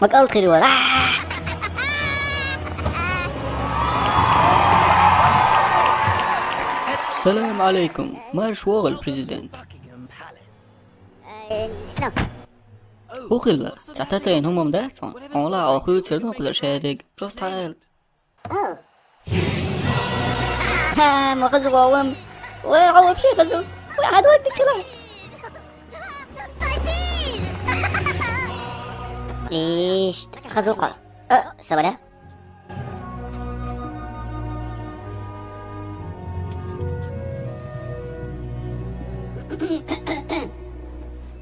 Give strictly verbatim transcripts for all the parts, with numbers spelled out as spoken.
Ма кӀалтӀа хир вара. Салам алейкум, марша вогӀийла, президент. ХӀун хилла? Цхьа тайна хӀума ма дац хьуна? Хьуна ла хьо хуьйцур ду кхузара шадерг. Просто хьаала. Ха, ма хаза вовам. Вай, хьо вообще хаза. Вай, хьа дог дика хила. Лиш, хаза вукхо. А, сабаря.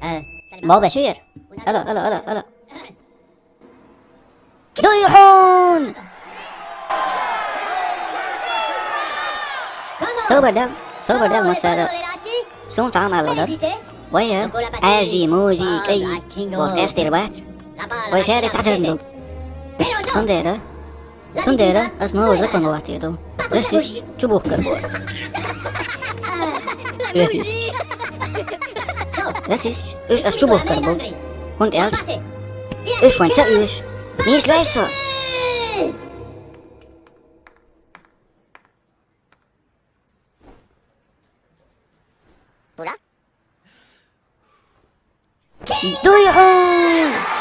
Э, Богда, шиер. Алло, алло, алло, алло. Дуй хьуна! Собар де, собар де, массара. Суна цхьа хӀума аларгдар. Вай, э, Ӏаьржий, можий, кӀайий, вай къаьстира вац. Вай шаьра схьатарна ду. Цундела, цундела ас новый закон хӀоттийр ду. Расисташ чубухкар бу ас. Расисташ. Расисташ. Уьш ас чубухкар бу. ХӀунда аьлча уьш вайн ца оьшу. Нийса веш со. Дуй хьуна!